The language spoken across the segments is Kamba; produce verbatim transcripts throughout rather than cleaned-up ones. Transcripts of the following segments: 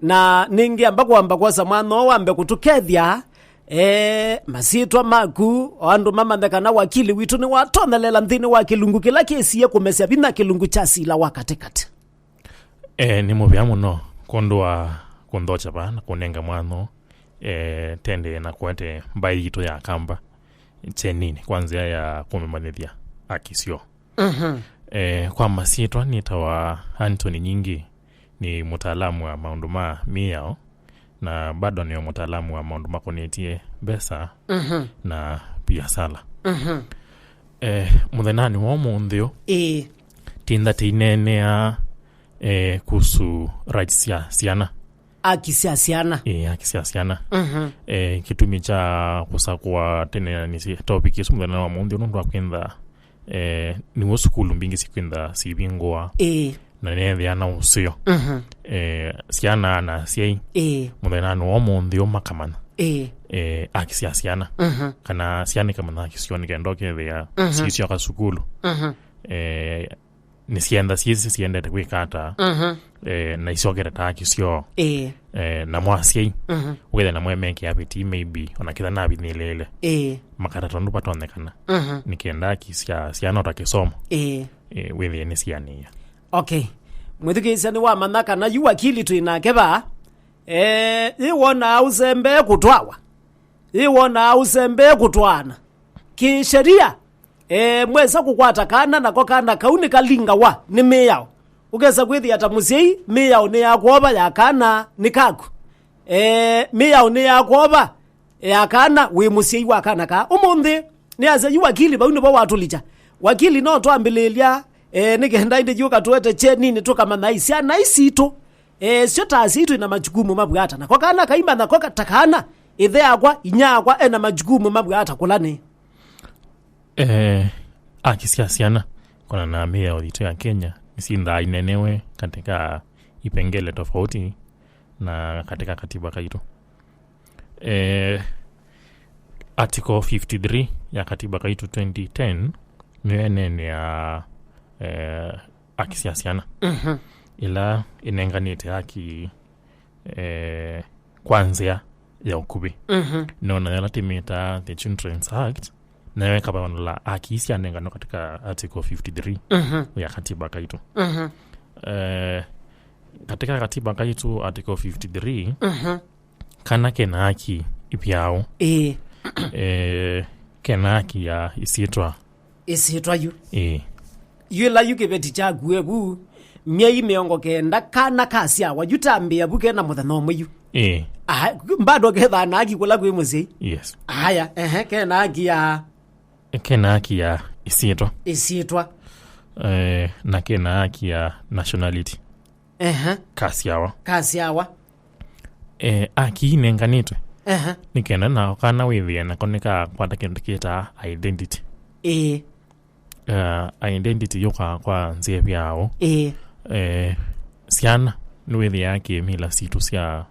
Na nĩngĩamba kwamba kwosa mwanya ũũ wambe kũtũkethya, e, masyĩtwa maku, o andũ mamanye kana wakili witũ nĩwatonelela nthĩnĩ wa kĩlungu kĩla kĩsie kũmesya vinya kĩlungu kya sila wa katĩkatĩ. E, nĩ mũvea mũno kwondũ wa kũnthokya vaa na kũnenga mwanya ũũ, e, tendee na kũete mbaĩ yitũ ya Kamba kyeninĩ kwa nzĩa ya kũmĩmanyĩthya akisyo. Mhm. Eh, kwa masyĩtwa nĩtawa Anthony Nyingi, nĩ mũtaalamu wa maũndũ ma mĩao, na bado nĩ mũtaalamu wa maũndũ makonetye mbesa Mhm. na biasala. Mhm. Eh, mũthenyanĩ wa ũmũnthĩ ũũ, Ĩĩ. tinda tĩineenea, eh, kuhusu rights sya syana. Aki sya syana. Ĩĩ, aki sya syana. Mhm. Eh, kĩtumi kya kũsakũa tene nĩ si-, topic ĩsu mũthenya wa mũnthĩ nũndũ wa kwĩntha, eh, nĩw'o sukulu mbingĩ sikwĩntha sivingũa. Ĩĩ. Na nethĩa na ũseo. Mhm. Eh, syana na asyai. Ĩĩ. Mũthenyanĩ wa ũmũnthĩ ũũ makamanya. Ĩĩ. Eh, aki sya syana. Mhm. Kana syana ikamanya aki syoo nĩ kenda ũkethĩa Mhm. sisyoka sukulu. Mhm. Eh, nĩsyenda syĩsĩ syendete kwĩka ata, Mhm. eh, na isyokete ta aki syoo. Ĩĩ. Eh, na mwasyai, Mhm. wĩthe na mwemekĩa vĩti, maybe, ona kĩtha navithĩlĩĩle. Ĩĩ. Makata tondũ vatonyekana. Mhm. Nĩ kenda aki sya syana ta kĩsomo. Ĩĩ. Eh, wĩthĩe nĩ sianĩĩa. Okay. Mwĩthukĩĩsya nĩ wamanya kana yu wakili twĩ nake vaa. Eh, yĩ wonaa ũsembee kũtwawa. Yĩ wonaa ũsembee kũtwaana. Kĩsheria, e, mwesa kũkwata kana, nako kana kau nĩkalingawa nĩ mĩao. Ũkesa kwĩthĩa ta mũsyai, mĩao nĩ ya kwova ya kana nĩ kaku. E, mĩao nĩ ya kwova ya kana wĩ mũsyai wa kana kaa. Ũmũnthĩ, nĩ asya yu wakili, vau nĩvo watũlikya. Wakili no twambĩlĩlya, e, nĩ kenda ĩndĩ yu katũete kyeninĩ tũkamanya syana isitũ. E, syo ta asyai twĩ na majukumu mavw'ata. Nako kana kaimanya ko ka-, ta kana, ĩthe yakwa, inya yakwa ena majukumu mavw'ata kũla nĩ. Eh, aki sya syana, kona na mĩao yitũ ya Kenya, nĩsindaa inenewe katika ipengele tofauti na katika katiba kaitũ. Eh, Article fifty-three ya katiba kaitũ twenty ten nĩyo ĩneenea, eh, aki sya syana. Mhm. Ĩla ĩnenganĩte aki, eh, kwa nzĩa ya ũkuvĩ. Mhm. No nayo ĩla tĩmĩtaa the Children's Act, nayo ĩkavandũla aki ii syanenganwa katika Article fifty-three Mhm. ya katiba kaitũ. Mhm. Eh, katika katiba kaitũ Article fifty-three, Mhm. kana kena aki ipyaũ. Ĩĩ. Eh, kena aki ya isyĩtwa. Ĩsyĩtwa yu. Ĩĩ. Yu ĩla yu kĩveti kyaku evu, myei mĩongo kenda, kana kasyawa, yu tambĩa vu kena mũthenya ũmwe yu. Ĩĩ. Aha, bado kethaa na aki kũla kwĩ mũsyai. Yes. Aya, ehe, kena aki ya Kena aki ya isyĩtwa. Isyĩtwa. Eh, na kena aki ya nationality. Ehe. Kasyawa. Kasyawa. Eh, aki inenganĩtwe. Ehe. Nĩ kenda na kana wĩthĩe nako nĩkakwata kĩndũ kĩtaa identity. Ĩĩ. Uh, identity yũkaa kwa nzĩa vyaũ. Ĩĩ. Eh, syana nĩwĩthĩaa kĩmila sitũ sya,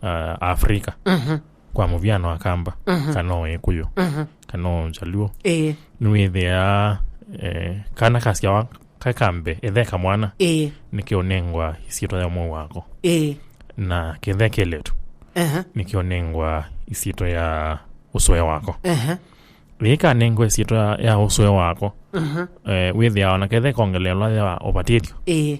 uh, Afrika. Mhm. Kwa mũvyano Akamba, Mhm. kana o Ĩkũyũ, Mhm. kana o Njaluo. Ĩĩ. Nĩwĩthĩaa, eh, kana kasyawa kakambe, ĩthe kamwana, Ĩĩ. nĩkĩũnengwa isyĩtwa ya ũmwe wako. Ĩĩ. Na kĩthe kĩletu, Ehe. nĩkĩũnengwa isyĩtwa ya ũsũe wako. Ehe. Yĩkanengwa ĩsyĩtwa ya ũsũe wako, Mhm. eh, wĩthĩawa na kethe kongelelwa ya ũvatĩtyo. Ĩĩ.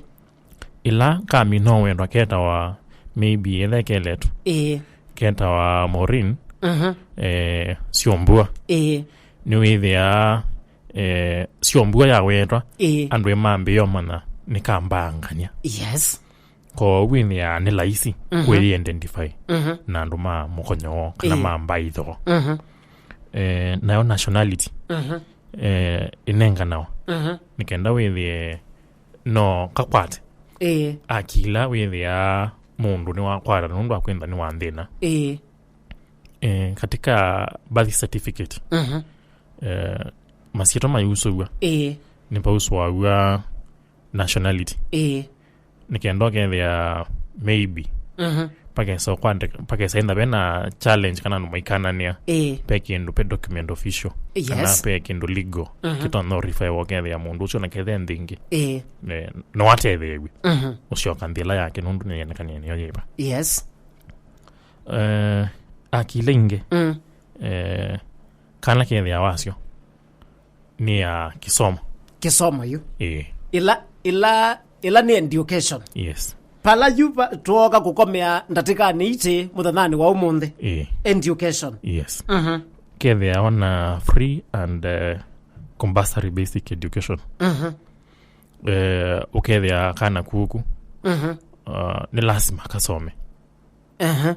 Ĩla kamina wendwa ketawa, maybe ethe keletu, Ĩĩ. ketawa Maureen, Mhm. eh, Syombua. Ĩĩ. Nĩwĩthĩaa, eh, Syombua yawetwa, Ĩĩ. andũ ĩmambĩĩa ũmanya nĩ kambangany'a. Yes. Kwoou wĩthĩaa nĩ laisi Mhm. kwĩidentify Mhm. na andũ ma mũkonyo woo kana Ĩĩ. ma mbaitho. Mhm. Eh, nayo nationality, Mhm. eh, ĩnenganawa Mhm. nĩ kenda wĩthĩe no kakwate Ĩĩ. akila wĩthĩaa mũndũ nĩwakwata nũndũ wa kwĩntha nĩ wa nthĩna. Ĩĩ. Eh, katika birth certificate, Mhm. eh, masyĩtwa mayusũw'a Ĩĩ. nĩpausũaw'a nationality. Ĩĩ. Nĩ kenda ũkethĩa maybe Mhm. pakesa kwandĩka, pakesa ĩntha ve na challenge kana andũ maikananĩa. Ĩĩ. Pe kĩndũ, pe document official, kana Yes. pe kĩndũ legal, Mhm. kĩtonya ũrifaiwa ũkethĩa mũndũ ũcio na kethe nthĩ ĩngĩ. Ĩĩ. Eh, no atetheew'e Mhm. ũsyoka nthĩ ĩla yake nũndũ nĩyenekanie nĩyo yĩva. Yes. Eh, akile ingĩ. Mm. Eh, kana kethĩa wasyo nĩ ya kĩsomo. Kĩsomo yu. Ĩĩ. Ĩla, ĩla, ĩla nĩ education. Yes. Pala yu pa, tuoka kũkomea ndatĩkanĩ itĩ mũthenyanĩ wa ũmũnthĩ. Ĩĩ. Education. Yes. Mhm. Kethĩawa na free and, eh, compulsory basic education. Mhm. Eh, ũkethĩa kana kuku. Mhm. Uh, nĩ lasima kasome. Aha.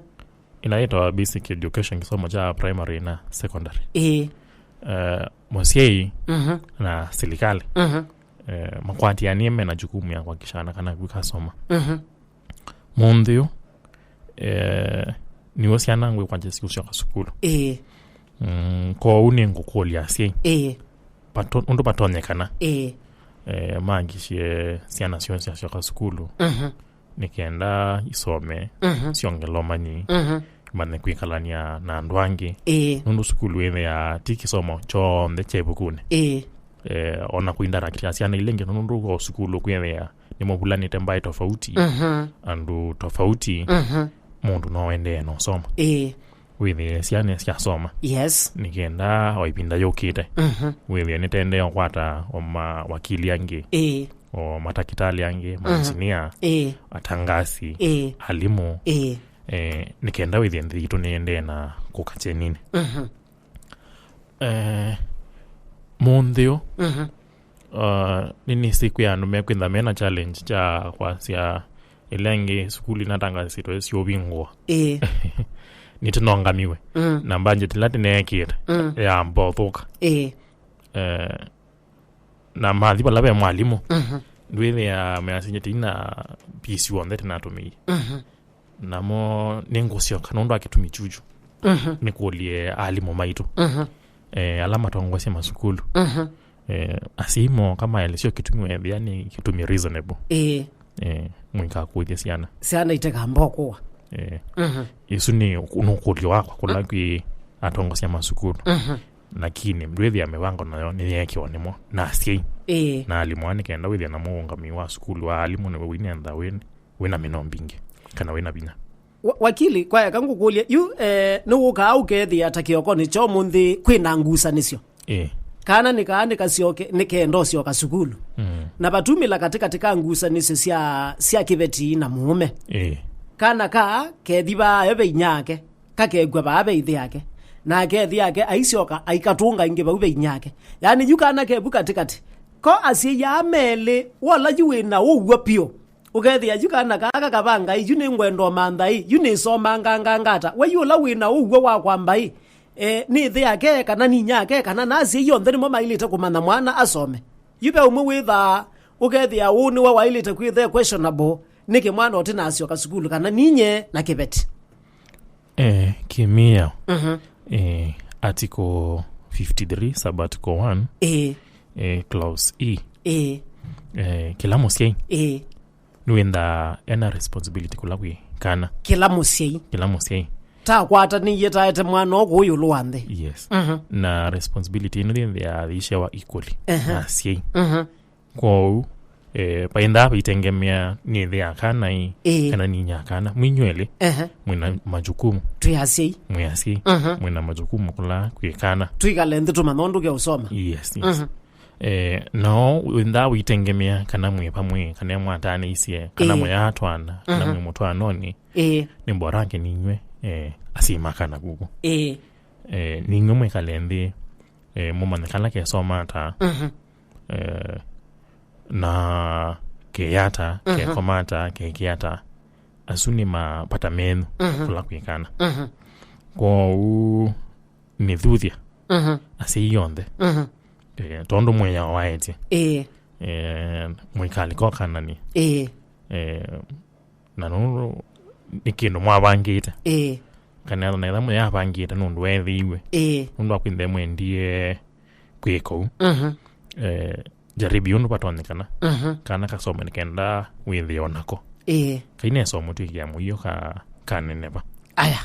Ĩla yĩtawa basic education, kĩsomo kya primary na secondary. Ĩĩ. Eh, mũsyai Mhm. na silikalĩ, Mhm. eh, makwatĩanĩe mena jukumu ya kuhakikisha kana kana kasoma. Mhm. Mũnthĩ ũyũ, eh, nĩw'o syana ngwĩkwatya siũsyoka sukulu. Ĩĩ. Mm, kwoou nĩngũkũlya asyai. Ĩĩ. Pato-, ũndũ patonyekana. Ĩĩ. Eh, mahakikishe syana syoo syasyoka sukulu. Mhm. Nĩ kenda isome, Mhm. syongele ũmanyi, Mhm. manye kwĩkalany'a na andũ angĩ. Ĩĩ. Nũndũ sukulu wĩthĩaa ti kĩsomo kyonthe kya ĩvukunĩ. Ĩĩ. Eh, ona kũinteract na syana ila ingĩ, nũndũ o sukulu kwĩthĩa nĩmũvulanĩte mbaĩ tofauti, Mhm. andũ tofauti, Mhm. mũndũ no endee na ũsoma. Ĩĩ. Wĩthĩe syana syasoma. Yes. Nĩ kenda o ĩvinda yũkĩte. Mhm. Wĩthĩe nĩtendee ũkwata o mawakili angĩ, Ĩĩ. o matakĩtalĩ angĩ, Mhm. mainjinia, Ĩĩ. atangasi, Ĩĩ. alimũ. Ĩĩ. Eh, nĩ kenda wĩthĩe nthĩ yitũ nĩendee na kũka kyenini. Mhm. Eh, mũnthĩ ũũ, Mhm. uh, nĩnĩsĩ kwĩ andũ mekwĩtha mena challenge kya kwasya ĩla ĩngĩ sukulu inatangasĩtwe syũvingũa. Ĩĩ. Nĩtũnongamiwe. Mm. Na budget ĩla tĩneekĩte Mm. yambothũka. Ĩĩ. Eh, na mathi vala ve mwalimũ. Mhm. Ndwĩthĩa measinye tĩi na pisi w'onthe tĩnatũmĩie. Mhm. Namo nĩngũsyoka nũndũ wa kĩtumi kyuchu. Mhm. Nĩkũlye alimũ maitũ. Mhm. Eh, ala matongoesye masukulu. Mhm. Eh, asyai mooka maelesyo kĩtumi wethĩa nĩ kĩtumi reasonable. Ĩĩ. Eh, mũikakũthye syana. Syana itekamba ũkũwa. Eh, Mhm. Isu nĩ nũkũlyo wakwa kũla kwĩ atongosya masukulu. Mhm. Lakini ndwĩthĩa mĩvango nayo nĩyeekiwa nĩmo na asyai. Ĩĩ. Na alimũ aa nĩ kenda wĩthĩa na mũũngamĩi wa sukulu wa alimũ nĩwe wĩnentha wĩ wĩna mĩno mbingĩ kana wĩna vinya. Wa-, wakili, kwa eka ngũkũlye, yu, eh, nĩwũkaa ũkethĩa ta kĩokonĩ kya ũmũnthĩ kwĩna ngusanĩsyo? Ĩĩ. Kana nĩ kaa nĩkasyoke, nĩkenda ũsyoka sukulu. Mm. Na vatumĩla katĩkatĩ ka ngusanĩsyo sya, sya kĩveti na mũũme. Ĩĩ. Kana kaa kethi vaayo ve inyake, kakekw'a vaa ve ĩthe yake. Nake ĩthe yake aisyoka aikatũnga ĩngĩ vau ve inyake. Yaani yu kana kevu katĩkatĩ. Ko asyai aa melĩ, wola yu wĩna ũw'o piũ. Ũkethĩa yu kana kaa kakavanga ĩ, yu nĩngwenda ũmantha ĩ, yu nĩsomangangangata. We yu ũla wĩna ũw'o wa kwamba ĩ, e, nĩ ĩthe yake, kana nĩ inyake, kana na asyai onthe nĩmo maĩlĩte kũmanya mwana asome. Yu ve ũmwe wĩthaa, ũkethĩa ũũ nĩwe waĩlĩte kwĩthĩa questionable, nĩkĩ mwana ũtĩnasyoka sukulu, kana ninye na kĩveti? Eh, kĩmĩao. Mhm. Eh, article fifty-three, sub article one, Ĩĩ. Eh, clause E. Ĩĩ. Eh, kĩla mũsyai Ĩĩ. nĩwĩnthaa ena responsibility kũla kwĩ kana. Kĩla mũsyai. Kĩla mũsyai. Takwatanĩie taete mwana ũkũ ĩũlũ wa nthĩ. Yes. Mhm. Na responsibility ĩno yĩthĩaa yĩishewa equally Ehe. na asyai. Mhm. Kwoou, eh, vaendaa vaitengemea nĩ ĩthe ya kana ĩ, Ĩĩ. kana nĩ inyia kana. Mwinyu elĩ, Ehe. mwĩna majukumu. Twĩ asyai. Mwĩ asyai. Mhm. Mwĩna majukumu kũla kwĩ kana. Twĩkale nthĩ tũmanya ũndũ ke ũsoma. Yes, yes. Mhm. Eh, nao wendaa witengemea kana mwĩ vamwe, kana mwatanĩisye, kana Ĩĩ. mwĩ atwana, kana Mhm. mwĩ mũtwanonĩ. Ĩĩ. Nĩ bora ake ninywe, eh, asyai ma kana kuku. Ĩĩ. Eh, ninywe mwĩkale nthĩ, eh, mũmanye kana kesoma ata. Mhm. Eh, na keyata, Mhm. kekoma ata, kekĩa ata. Asu nĩ mavata menyu Mhm. kũla kwĩ kana. Mhm. Kwoou nĩthuthya Mhm. asyai onthe. Mhm. Eh, tondũ mwĩao waetye. Ĩĩ. Eh, mũikalika ũkananĩ. Ĩĩ. Eh, na nũndũ nĩ kĩndũ mwavangĩte. Ĩĩ. Kana na ĩla mũyavangĩte nũndũ weethĩiwe. Ĩĩ. Nũndũ wa kwĩthĩa mwendie kwĩka ũu. Mhm. Eh, jaribi ũndũ vatonyekana. Mhm. Kana kasome nĩ kenda wĩthĩe o nako. Ĩĩ. Kai nesomo twĩkĩa mũio ka kaneneva. Aya.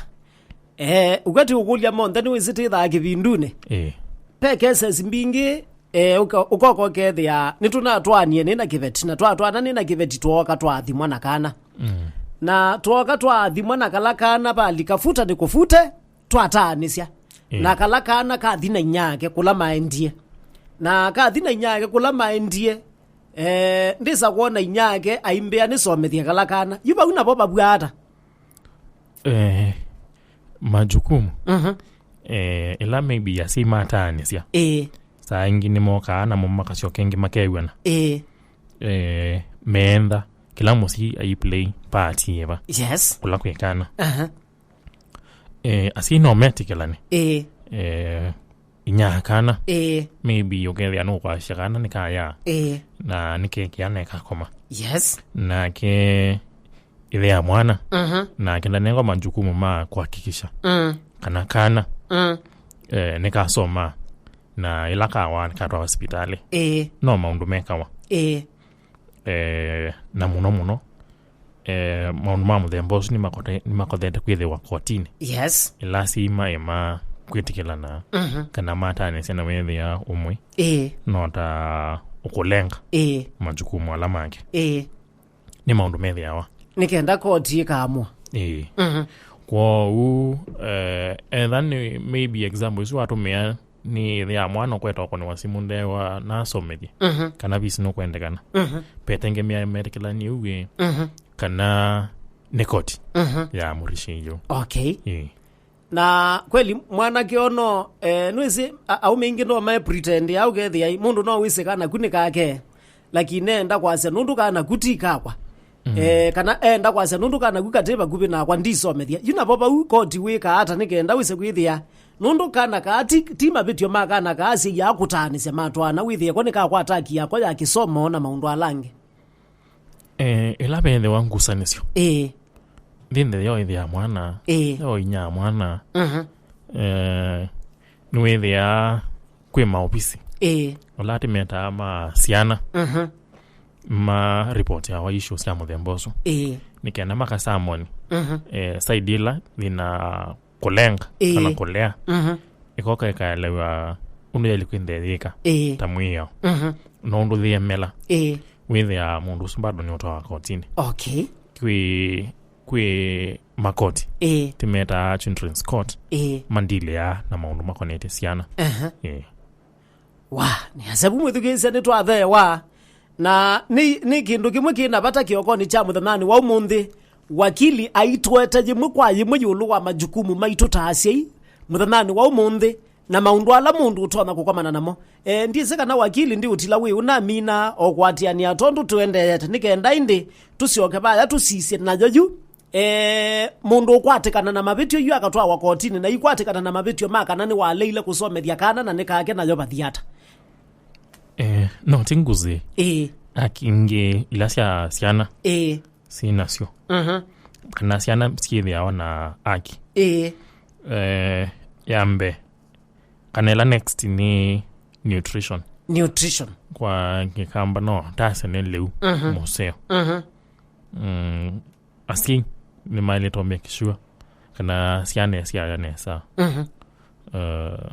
Eh, ũkwati ũkũlya monthe nĩwĩsĩ tĩthaa kĩvindunĩ. Ĩĩ. Pe cases mbingĩ, eh, ũka- ũkoka ũkethĩa nĩtũnatwanie nĩ na kĩveti, na twatwana nĩ na kĩveti twooka twathimwa na kana. Mm. Na twooka twathimwa na kala kana valika futa nĩ kũfute, twataanĩsya. Ĩĩ. Na kala kana kathi na inyake kũla maendie. Na kathi na inyake kũla maendie, eh, ndĩsa kwona inyake aimbĩa nĩsomethye kala kana. Yu vau navo vavw'a ata? Eh, majukumu. Mhm. Eh, ĩla maybe asyai mataanĩsya. Ĩĩ. Saa ingĩ nĩmokaa namo makasyoka ĩngĩ makew'ana. Ĩĩ. Eh, meentha kĩla mũsyai aiplay part yĩva. Yes. Kũla kwĩ kana. Aha. Eh, asyai no metĩkĩlane. Ĩĩ. Eh, inya kana. Ĩĩ. Maybe ũkethĩa nũkwasya kana nĩkaya. Ĩĩ. Na nĩkekĩa na ĩkakoma. Yes. Nake ĩthe ya mwana. Mhm. Nake ndanengwa majukumu ma kuhakikisha. Mm. Kana kana. Mm. Eh, nĩkasoma. Na ĩla kawa katwa hospitali. Ĩĩ. No maũndũ mekawa. Ĩĩ. Eh, na mũno mũno, eh, maũndũ ma mũthemba ũsu nĩmakote- nĩmakothete kwĩthĩwa kotinĩ. Yes. Ĩla asyai maema kwĩtĩkĩlana. Mhm. Kana mataanĩsya na wĩthĩa ũmwe. Ĩĩ. No ta ũkũlenga. Ĩĩ. Majukumu ala make. Ĩĩ. Nĩ maũndũ methĩawa. Nĩ kenda koti ĩkaamũa. Ĩĩ. Mhm. Kwoou, eh, etha nĩ maybe example isu watũmĩa nĩ ĩthe ya mwana ũkweta ũkũnĩwa simũ ndewa nasomethye. Mhm. Kana visi nũkwendekana. Mhm. Petengemea metĩkĩlanie ũw'e. Mhm. Kana nĩ koti. Mhm. Ya mũrishĩio. Okay. Ĩĩ. Na kweli mwanake ono, eh, nwĩsĩ a- aume ingĩ no mae pretend ya ũkethĩa mũndũ no wĩsĩ kana ku nĩ kake, lakini enda kwasya nũndũ kana ku ti kakwa. Mm. Eh, kana enda kwasya nũndũ kana ku katĩ vakuvĩ nakwa ndisomethya. Yu navo vau koti wĩkaa ata nĩ kenda wĩse kwĩthĩa nũndũ kana kaa ti, ti mavĩtyo ma kana kaa asyai aa kũtaanĩsya matwaana wĩthĩe ko nĩ kakwa ataki yakwa ya kĩsomo na maũndũ ala angĩ? Eh, ĩla vethĩwa ngusanĩsyo. Ĩĩ. Nthĩ nthĩ yo ĩthĩa mwana. Ĩĩ. Yo inya mwana. Mhm. Eh, nĩwĩthĩa kwĩ maovisi. Ĩĩ. Ũla tĩmetaa ma syana. Mhm. Ma report ya wa issues sya mũthemba ũsu. Ĩĩ. Nĩ kenda makasamoni. Mhm. Eh, side ĩla thĩna kũlenga, ĩĩ, kana kũlea, mhm, ĩkoka ĩkaelewa ũndũ yaĩle kwĩthĩa yĩka, ĩĩ, ta mwĩao. Mhm. No ũndũ yĩemela. Ĩĩ. Wĩthĩa mũndũ ũsu bado nĩ ũtwawa kotinĩ. Okay. Kwĩ, kwĩ makoti. Ĩĩ. Tĩmetaa children's court. Ĩĩ. Mandilĩaa na maũndũ makonetye syana. Aha. Ĩĩ. Wa, nĩ asevu mwĩthukĩĩsya nĩtwatheewa. Na nĩ, nĩ kĩndũ kĩmwe kĩ na vata kĩokonĩ kya mũthenyanĩ wa ũmũnthĩ. Wakili aitwete yĩmwe kwa yĩmwe ĩũlũ wa majukumu maitũ ta asyai mũthenyanĩ wa ũmũnthĩ, na maũndũ ala mũndũ ũtonya kũkomana namo. E, ndyĩsĩ kana wakili ndiũtila wĩ ũnamina o kũatĩanĩa tondũ tũendeete, nĩ kenda ĩndĩ tũsyoke vaya tũsisye nayo yu. Eh, mũndũ ũkwatĩkana na mavĩtyo yu akatwawa kotinĩ, na ikwatĩkana na mavĩtyo ma kana nĩwaleile kũsomethya kana na nĩ kake nayo vathi ata? Eh, no ti ngũsĩ. Ĩĩ. Akingĩ ila sya syana, ĩĩ, syĩ nasyo. Mhm. Kana syana syĩthĩawa na aki. Ĩĩ. Eh, ya mbee. Kana ĩla next nĩ nutrition. Nutrition. Kwa Kĩkamba no tase nĩ lĩu, mhm, mũseo. Mhm. Mm, asyai nĩmaĩlĩte make sure kana syana syaya nesa. Mhm. Uh,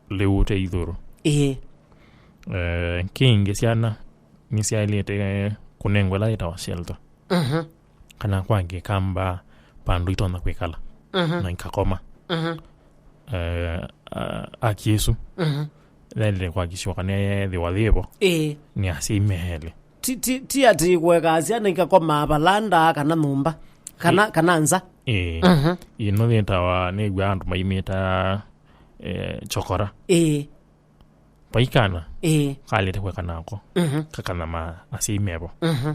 lĩu te ithũrũ. Ĩĩ. Uh, kĩngĩ syana nĩsyaĩlĩte kũnengwa ĩla yĩtawa shelter. Mhm. Kana kwa Kĩkamba vandũ itonya kwĩkala, mhm, na ikakoma. Mhm. Eh, a- aki ĩsu, mhm, yaĩlĩte kwakishiwa kana yethĩwa yĩvo, ĩĩ, nĩ asyai me elĩ. Ti, ti, ti atĩ kũekaa syana ikakomaa valanda kana nyũmba, kana, ĩ- kana nza. Ĩĩ. Mhm. Ĩno yĩtawa nĩw'a andũ maimĩta, eh, chokora. Ĩĩ. Vai kana, ĩĩ, kalĩte kweka nako, mhm, kakana ma asyai mevo. Mhm.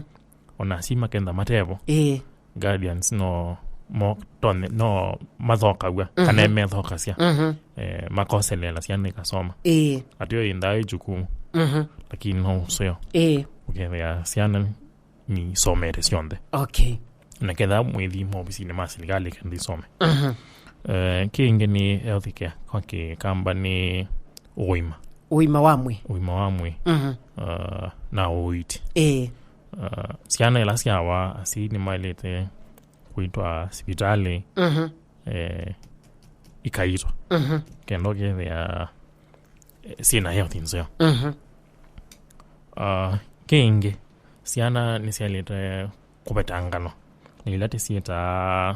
Ona asyai makenda matevo, ĩĩ, guardians no mo- tonye- no mathokaw'a, mhm, kana methokasya. Mhm. Eh, makoselela syana ikasoma. Ĩĩ. Atio indaa jukumu, mhm, lakini no ũseo. Ĩĩ. Ũkethĩa syana nisomete syonthe. Okay. Na ketha mwĩthi maovisinĩ ma silikalĩ kenda isome. Mhm. Eh, kĩngĩ nĩ health care, kwa Kĩkamba nĩ ũima. Ũima wa mwĩĩ. Ũima wa mwĩĩ. Mhm. Eh, na ũiiti. Ĩĩ. Eh, syana ila syawa asyai nĩmaĩlĩte kwĩtwa sivitalĩ, Mhm. eh, ikaitwa. Mhm. Kenda ũkethĩa, eh, syĩna health nzeo. Mhm. Ah, kĩngĩ, syana nĩsyaĩlĩte kũvetangana na ila tũsyĩtaa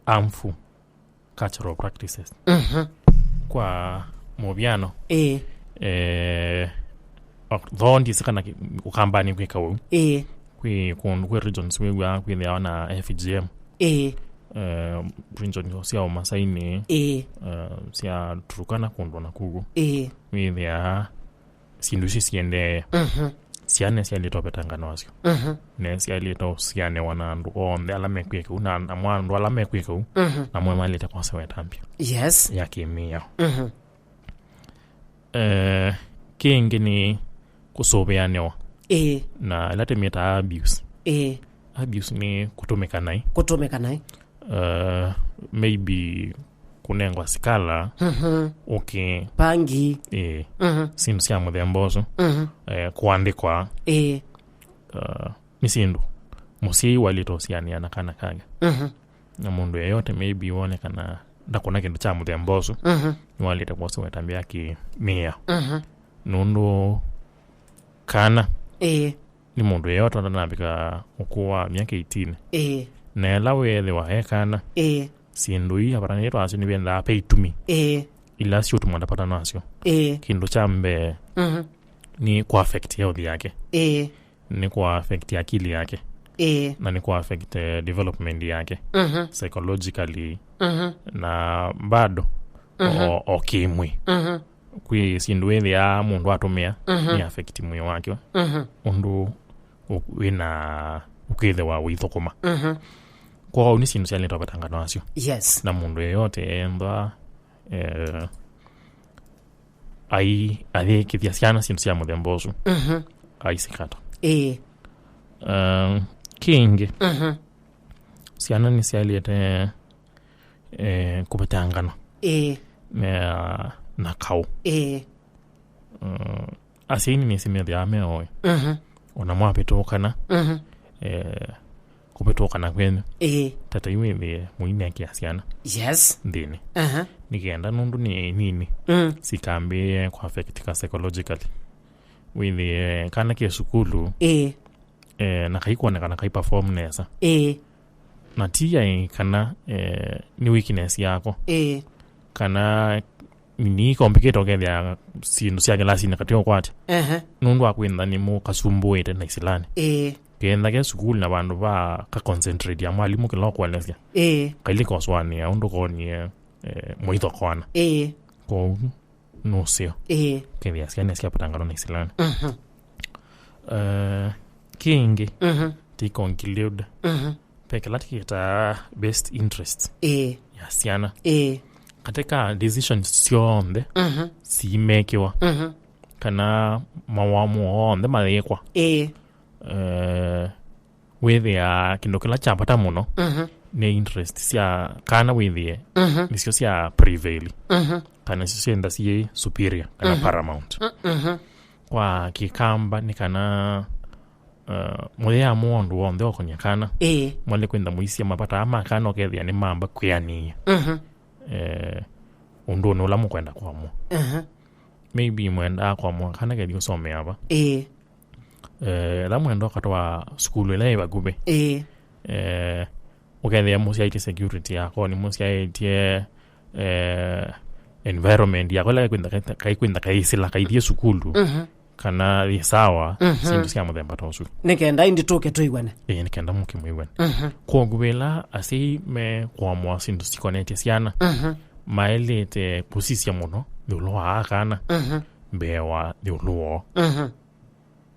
harmful cultural practices. Mhm. Kwa mũvyano, Ĩĩ. eh, though ndĩsĩ kana ki-, Ũkambanĩ kwĩka ũu. Ĩĩ. Kwĩ kũndũ, kwĩ regions wĩw'aa kwĩthĩawa na F G M. Ĩĩ. Eh, region sya Ũmasainĩ, Ĩĩ. eh, sya Turkana kũndũ na kugu. Ĩĩ. Wĩthĩaa syĩndũ ici siendee, Mhm. syana syaĩlĩte ũvetangana wasyo. Mhm. Na syaĩlĩte ũsianĩwa na andũ onthe ala mekwĩka ũu, na, na mwa andũ ala mekwĩka ũu, Mhm. na mwe maĩlĩte kwasya wetambya Yes. ya kĩmĩao. Mhm. Eh, kĩngĩ nĩ kũsũvĩanĩwa Ĩĩ. na ĩla tũmĩtaa abuse. Ĩĩ. Abuse nĩ kũtũmĩka naĩ. Kũtũmĩka naĩ. Uh, maybe kũnengwa sikala, Mhm. ũkĩ, Pangi. Eh, Mhm. syĩndũ sya mũthemba ũsu, Mhm. eh, kũandĩkwa, Ĩĩ. uh, nĩ syĩndũ mũsyai waĩlĩte ũsianĩa na kana kake. Mhm. Na mũndũ yeyote maybe wonekana ndakũna kĩndũ kya mũthemba ũsu, Mhm. nĩwaĩlĩte kwoswa ĩtambya ya kĩmĩao. Mhm. Nũndũ kana Ĩĩ. nĩ mũndũ yeyote ũtanavika ũkũũ wa myaka eighteen. Ĩĩ. Na ĩla weethĩwa e kana, Ĩĩ. syĩndũ ii avatanĩtwe nasyo nĩvendaa ve itumi Ĩĩ. ila siũtuma ndapata nasyo. Ĩĩ. Kĩndũ kya mbee Mhm. nĩ kũ affect health yake, Ĩĩ. nĩ kũ affect akili yake, Ĩĩ. na nĩ kũ affect, eh, development yake Mhm. psychologically Mhm. na bado Mhm. o, o kĩmwĩ. Mhm. Kwĩ syĩndũ wĩthĩaa mũndũ atũmĩa Mhm. nĩ affect mwĩĩ wake Mhm. ũndũ ũ-, wĩna ũkĩthĩwa ũithũkũma. Mhm. Kwoou nĩ syĩndũ syaĩlĩte ũvetangana nasyo. Yes. Na mũndũ yeyote ethwa, eh, ai-, ayĩkĩthya syana syĩndũ sya mũthemba ũsu, Mhm. aisikata. Ĩĩ. Eh, kĩngĩ, Mhm. syana nĩsyaĩlĩte, eh, kũvetangana Ĩĩ. na, na kaũ. Ĩĩ. Mm, asyai nĩnĩsĩ methĩawa me oĩ. Mhm. Ona mwavĩtũkana, Mhm. eh, kũvĩtũkana kwenyu. Ĩĩ. Tata yu wĩthĩe mũinekĩa syana Yes. nthĩnĩ. Aha. Nĩ kenda nũndũ nĩ nini, Mm. sikambĩĩe kũ affectika psychologically. Wĩthĩe kana ke sukulu, Ĩĩ. eh, na kaikwonekana kai perform nesa. Ĩĩ. Na ti ai kana, eh, nĩ weakness yako. Ĩĩ. Kana ni complicated ũkethĩa syĩndũ sya kĩlasinĩ katĩ ũkwatya. Ehe. Nũndũ wa kwĩntha nĩ mũ kasumbũĩte na isilani. Ĩĩ. Kenda ke sukulu na vandũ va ka concentrate ya mwalimũ kĩla ũkũelesya. Ĩĩ. Kailĩ koswanĩa ũndũ konie, eh, mũitho kwana. Ĩĩ. Kwoou nũseo. Ĩĩ. Kethĩa syana syapatangana na isilani. Mhm. Eh, kĩngĩ, Mhm. ti conclude. Mhm. Ve kĩla tũkĩtaa best interest Ĩĩ. ya syana. Ĩĩ. Katika decisions syonthe Mhm. simekiwa, Mhm. kana mawamũo onthe mayĩkwa, Ĩĩ. eh, wĩthĩaa kĩndũ kĩla kya vata mũno Mhm. nĩ interest sya kana wĩthĩe Mhm. nĩsyo sya prevail, Mhm. kana nĩsyo syenda syĩ superior kana Mhm. paramount. Mm, mhm. Kwa kĩkamba nĩ kana, uh, mũyĩamũa ũndũ w'onthe ũkonya kana Ĩĩ. mwalĩ kwĩntha mũisya mavata aa ma kana ũkethĩa nĩ mamba kwĩanĩĩa Mhm. eh, ũndũnĩ ũla mũkwenda kwamũa. Mhm. Maybe mwendaa kwamũa kana kethi ũsomea va. Ĩĩ. Eh, ĩla mwenda ũkatwa sukulu ĩla ĩ vakuvĩ. Ĩĩ. Eh, ũkethĩa mũsyaĩtye security yako, nĩ mũsyaĩtye, eh, environment yako ĩla kaikwĩntha, kaikwĩntha kaisila kaithiĩ sukulu. Mhm. Kana yĩ sawa, Mhm. syĩndũ sya mũthemba ta ũsu. Nĩ kenda ĩndĩ tũke tũiw'ane. Ĩĩ, nĩ kenda mũke mwĩw'ane. Mhm. Kwoou ĩla asyai me kũamũa syĩndũ sikonetye syana, Mhm. maĩlĩte kũsisya mũno ĩũlũ wa aa kana Mhm. mbee wa ĩũlũ woo. Mhm.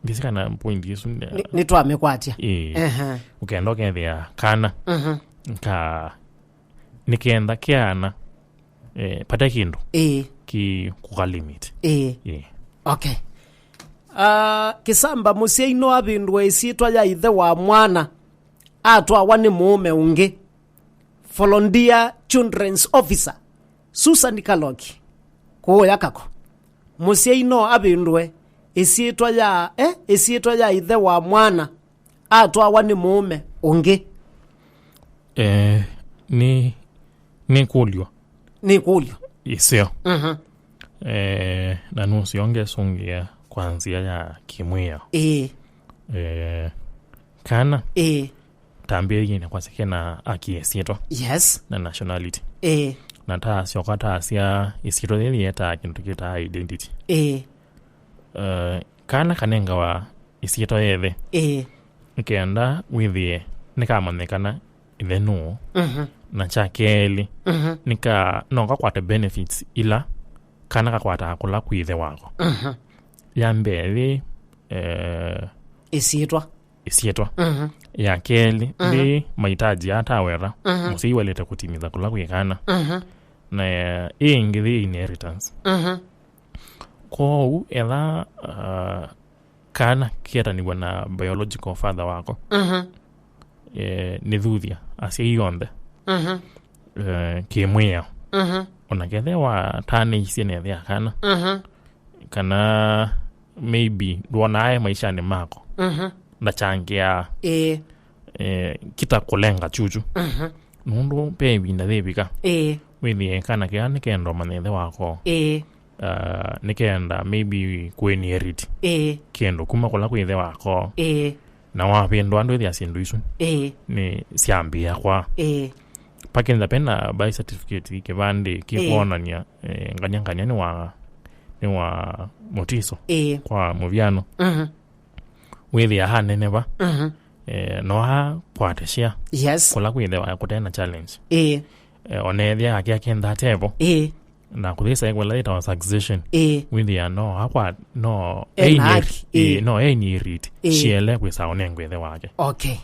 Ndĩsĩ kana point ĩsu nĩ- Nĩ- nĩtwamĩkwatya. Ĩĩ. Ehe. Ũkenda ũkethĩa kana Mhm. ka nĩ kenda kĩana, eh, pate kĩndũ Ĩĩ. ki kũka limit. Ĩĩ. Ĩĩ. Okay. Ah, Kĩsamba mũsyai no avĩndũe ĩsyĩtwa ya ĩthe wa mwana atwawa nĩ mũũme ũngĩ. Volunteer Children's Officer Susan Kaloki kũũya Kako. Mũsyai no avĩndũe ĩsyĩtwa ya, eh, ĩsyĩtwa ya ĩthe wa mwana atwawa nĩ mũũme ũngĩ. Eh, nĩ, nĩ kũlyo. Nĩ kũlyo. Iseo. Mhm. Eh, na nũseo ngesũngĩa kwa nzĩa ya kĩmwĩao. Ĩĩ. Eh, kana Ĩĩ. Tambĩĩie kwasya kena aki ĩsyĩtwa. Yes. Na nationality. Ĩĩ. Na taasyoka taasya ĩsyĩtwa yĩĩ yĩetaa kĩndũ kĩtaa identity. Ĩĩ. Eh, kana kanengawa ĩsyĩtwa yethe. Ĩĩ. Nĩkenda wĩthĩe nĩkamanyĩkana ĩthe nũũ. Mhm. Na kya kelĩ, Mhm. nĩka no kakwate benefits ila kana kakwataa kũla kwĩ ĩthe wako. Mhm. Ya mbee yĩ, eh, Ĩsyĩtwa. Ĩsyĩtwa. Mhm. Ya kelĩ, Mhm. nĩ mahitaji atawera Mhm. mũsyai waĩlĩte kũtimitha kũla kwĩ kana. Mhm. Na ĩ ĩngĩ yĩ inheritance. Mhm. Kwoou etha, uh, kana kĩetanĩw'a na biological father wako, Mhm. eh, nĩ thuthya asyai onthe, Mhm. eh, kĩmwĩao. Mhm. Ona kethe watanĩisye na ĩthe ya kana, Mhm. kana maybe ndwonaa e maishanĩ mako, Mhm. ndachangĩaa, Ĩĩ. eh, kita kũlenga chuchu. Mhm. Nũndũ pe ĩvinda yĩvika, Ĩĩ. wĩthĩe kana kĩla nĩkenda ũmanya ĩthe wako. Ĩĩ. Uh, nĩkenda maybe kũinherit Ĩĩ. kĩndũ kuma kũla kwĩ ĩthe wako. Ĩĩ. Na wavĩndũa ndwĩthĩa syĩndũ isu Ĩĩ. nĩ syambĩĩa kwa. Ĩĩ. Pakenda pena birth certificate, kĩvandĩ Ĩĩ. kĩkwonania, eh, nganya nganya nĩ wa, nĩ wa mũtiso Ĩĩ. kwa mũvyano. Mhm. Wĩthĩa haneneva Mhm. eh, no akwate share Yes. kũla kwĩthĩwa kũte na challenge. Ĩĩ. Eh, onethĩa ake akenda tevo Ĩĩ. na kũthĩsa kwĩla yĩtawa succession. Ĩĩ. Wĩthĩa no akwa no Ena inherit- haki, ĩĩ. ĩĩ, no inherit Ĩĩ. ciele kwĩsa onengwe ĩthe wake. Okay.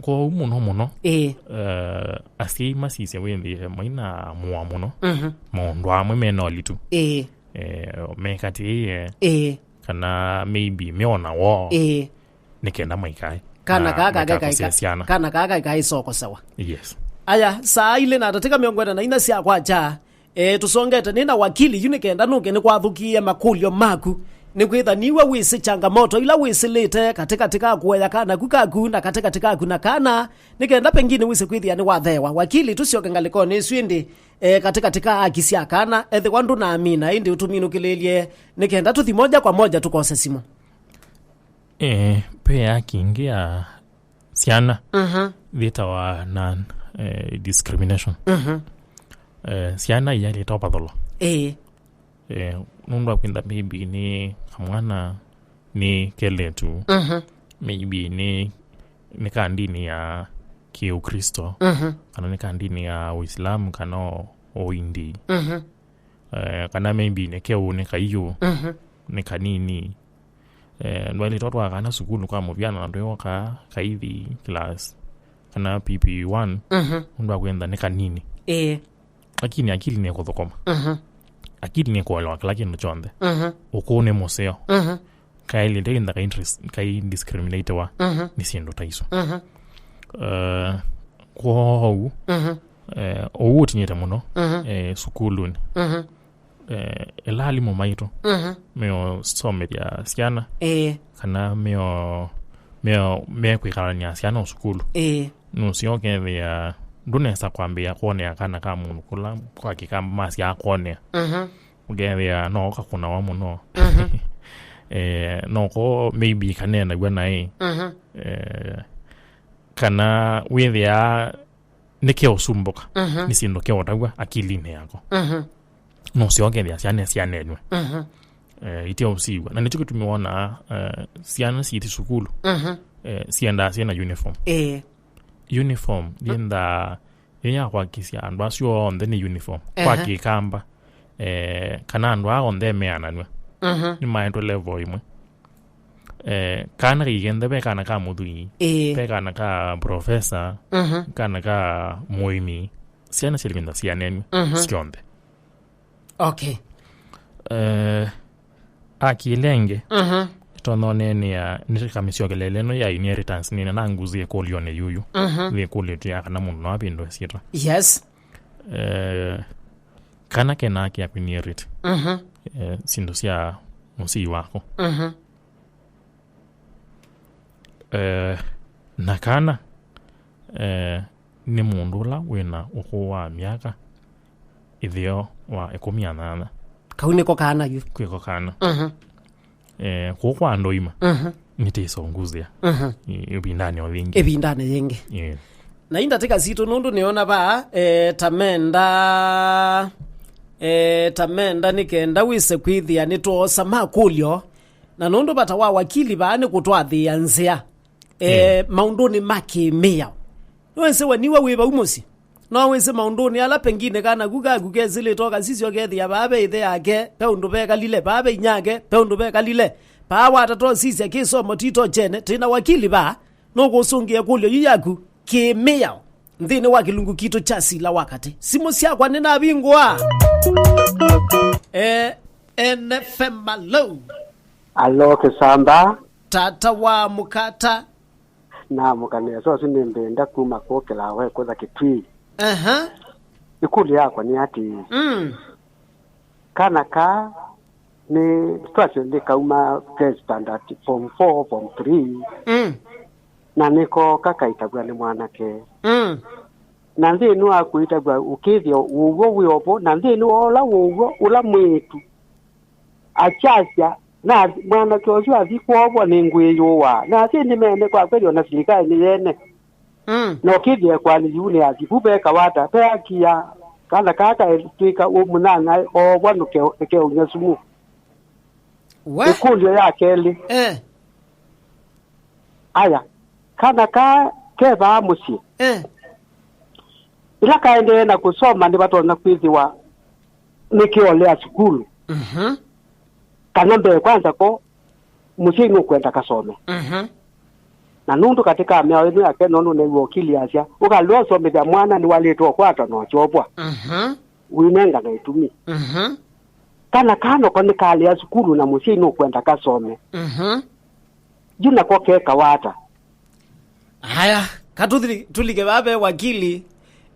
Kwoou mũno mũno Ĩĩ. eh, asyai masisya wĩthĩe maina mũa mũno Mhm. maũndũ amwe mena ũlitu Ĩĩ. eh, mekatĩĩe Ĩĩ. kana maybe meona woo Ĩĩ. nĩkenda maikae Kana na kaa kake maikae kaikusya ka- syana. Kana kaa kaikae isokosewa. Yes. Aya, saa ilĩ na ndatĩka mĩongo ĩna na inya sya kwakya, e, tũsongete nĩ na wakili yu nĩkenda nũke nĩkwathũkie makũlyo maku. Nĩkwĩtha niwe wĩsĩ changamoto ila wĩsĩlĩte katĩkatĩ ka kũea kana ku kaku na katĩkatĩ kaku na kana, nĩkenda pengine wĩsĩ kwĩthĩa nĩwatheewa. Wakili, tũsyoke ngalĩkonĩ ĩsu ĩndĩ, e, katĩkatĩ ka aki sya kana, ethĩwa ndũnaamina, ĩndĩ ũtũminũkĩlĩlye, nĩkenda tũthi moja kwa moja tũkose simũ. Eh, pe ya kingĩ ya syana Mhm. yĩtawa na eh, discrimination. Mhm. Eh, syana iyaĩlĩte ũvathũlwa. Ĩĩ. Eh, nũndũ wa kwĩtha maybe nĩ kamwana nĩ kelĩtu, Mhm. maybe nĩ nĩ ka ndini ya kĩũkristo, Mhm. kana nĩ ka ndini ya ũislamu kana o- ũindi. Mhm. Eh, kana maybe nĩ keũ, nĩ kaiũ, Mhm. nĩ kanini. Eh, ndwaĩlĩte ũtwaa kana sukulu kwa mũvyano na ndwĩoka kaithi class kana P P one, Mhm. ũndũ wa kwenda nĩ kanini. Ĩĩ. Lakini akili nĩ kũthũkũma. Mhm. Akili nĩ kũelewa kĩla kĩndũ kyonthe. Mhm. Ũkũũ nĩ mũseo. Mhm. Kaĩlĩte inda kai discriminatewa Mhm. nĩ syĩndũ ta isu. Mhm. Eh, kwoou Mhm. eh, ũu ũtinyĩte mũno Mhm. eh, sukulunĩ. Mhm. Eh, ĩla alimũ maitũ Mhm. meosomethya syana Ĩĩ. kana meo meo mekwĩkalany'a syana o sukulu Ĩĩ. Nũseo ũkethĩa ndũnesa kwambĩĩa kwonea kana ka mũndũ kũla kwa kĩkamba masyaa kwonea Mhm. Ũkethĩa no ũkakũnawa mũno Mhm. eh, no ko maybe kaneenaw'a naĩ Mhm. eh, kana wĩthĩaa nĩkeũsumbũka Mhm. nĩ syĩndũ keũtaw'a akilinĩ yako Mhm. Nũseo ũkethĩa syana syanenwe Mhm. eh, iteũsiw'a na nĩkyo kĩtumi wonaa eh, syana siiti sukulu Mhm. eh, siendaa syĩna uniform Ĩĩ. Uniform yendaa yĩya kwakisya andũ asu onthe nĩ uniform Ehe. Kwa kĩkamba eh, kana andũ aa onthe meananw'a Mhm. Nĩmaetwe level ĩmwe eh, kana kaikenthe ve kana ka mũthwii Ĩĩ. Ve kana ka profesa Mhm. Kana ka mũĩmi syana syĩlĩkĩnda sianenw'e Mhm. Syonthe Okay. Eh, akilenge Mhm. Tononenea nĩkamĩsyokelele ĩno ya inheritance nĩna nanguzie kũlyonĩ yuyu Mhm. Nĩkũlĩtwe ya kana mũndũ no apindwe syĩtwa Yes. Eh, kana kena haki ya kuinherit Mhm. eh, syĩndũ sya mũsii wako Mhm. eh, na kana eh, nĩ mũndũ ũla wĩna ũkũũ wa myaka ĩtheo wa ĩkũmi na nyanya. Kau nĩko kana yu. Kwĩko kana. Mhm. Eh, kũu kwa andũ ima. Mhm. Nĩtĩsonguzĩa. Mhm. Ĩ-, ĩvindanĩ o yĩngĩ. Ĩvindanĩ yĩngĩ. Yeah. Na indatĩka sitũ nũndũ nĩona va, eh, ta menda, eh, ta menda nĩ kenda wĩse kwĩthĩa nĩtwoosa makũlyo. Na nũndũ vata wa wakili vaa nĩ kũtwathĩĩa nzĩa, eh, mm, maũndũnĩ ma kĩmĩao. Nĩwĩsĩ we niwe wĩ vau mũsyĩ. No wĩsĩ maũndũnĩ ala pengine kana ku kaku kesĩlĩte ũkasisya ũkethĩa vaa ve ĩthe yake, ve ũndũ vekalile, vaa ve inyake, ve ũndũ vekalile. Vaa watata ũsisya kĩsomo tito kyene, twĩ na wakili vaa, nũkũsũngĩa ĩkũlyo yu yaku kĩmĩao nthĩnĩ wa kĩlungu kitũ kya sila wa katĩ. Simũ syakwa nĩnavingũa. Eh, N F M, alo. Alo, Kĩsamba. Tata wa mũkata. Na mũkanĩe sosi nĩ mbenda kuma kũkĩla we kũtha Kĩtui. Aha. Ĩkũlyo yakwa nĩ atĩĩ, mm, kana kaa nĩ twasyo nĩ kauma ke standard form four, form three, mm, na nĩkooka kaitavw'a nĩ mwanake. Mm. Na nthĩnĩ wa kũitavw'a ũkĩthĩa ũw'o wĩ ovo, na nthĩnĩ wa ũla ũw'o ũla mwĩĩtu akyasya, na mwanake ũsu athi kwovwa nĩ ngwĩyũaa. Na asyai nĩmeene kwa kweli, o na silikalĩ nĩyeene. Mm. Na ũkĩthĩa ĩkoani yĩu nĩ athi, vu vekawa ata? Ve haki ya kana kaa kaetw'ĩka ũ mũnyanya oovwa nũke-, nĩkeũny'a sumu. We? Ĩkũlyo ya kelĩ. Eh. Aya, kana kaa ke vaa mũsyĩ. Eh. Ĩla kaendee na kũsoma, nĩvatonya kwĩthĩwa nĩkĩolea sukulu. Mhm. Kana mbee kwanza ko mũsyai nũkwenda kasome. Mhm. Na nũndũ katĩ ka mĩao ĩno yake, nũndũ new'a ũkili asya, ũkalea ũsomethya mwana nĩwalĩtwe ũkwatwa na ũkyovwa. Mhm. Ũinengana ĩtumi. Mhm. Kana kaa noko nĩkalea sukulu na mũsyai nũkwenda kasome. Mhm. Yu nako kekawa ata? Aya, katuthi-, tulike vaa ve wakili.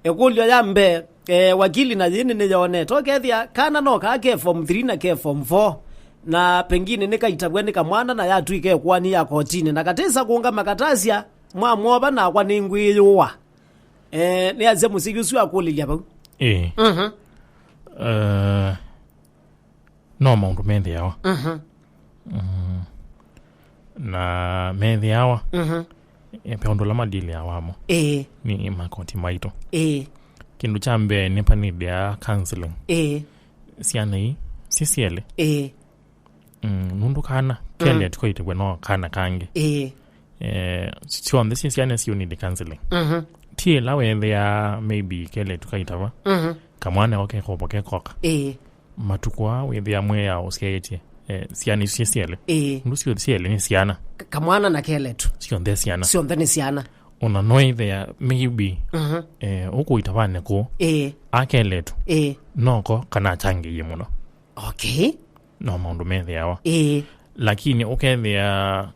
Ĩkũlyo ya mbee, eh, wakili na yĩĩ nĩnĩyonete. Ũkethĩa kana no kaa ke form three na ke form four, na pengine nĩkaitavw'a nĩ kamwana na yatw'ĩka ĩkoani ya kotinĩ, na katĩsa kũngama katasya, mwamwova nakwa nĩngwĩyũa. Eh, nĩasya mũsyai ũsu akũlĩlya vau. Ĩĩ. Mhm. Eh, no maũndũ methĩawa. Mhm. Mm. Na methĩawa, mhm, eh, ve ũndũ ũla madiliawa mo. Ĩĩ. Nĩ makoti maitũ. Ĩĩ. Kĩndũ kya mbee nĩ panĩthĩa counseling. Ĩĩ. Syana ii, si syelĩ. Ĩĩ. Mm, nũndũ kana, mm, kelĩtu kaitĩwe no kana kangĩ. Ĩĩ. Eh, syonthe syĩ syana syũ need counseling. Mhm. Ti ĩla wethĩa maybe kelĩtu kaitava. Mhm. Kamwana o kekovo kekoka. Ĩĩ. Matukũ aa wĩthĩa mwĩao ũsyaĩtye, eh, syana isu syĩ syelĩ. Ĩĩ. Nũndũ syo syelĩ nĩ syana. Ka-, kamwana na kelĩtu. Syonthe syana. Syonthe nĩ syana. Ona no ĩthĩa maybe, mhm, eh, ũkũita vane kũũ. Ĩĩ. Akelĩtu. Ĩĩ. Noko kana achangĩie mũno. Okay. No maũndũ methĩawa. Ĩĩ. Lakini ũkethĩa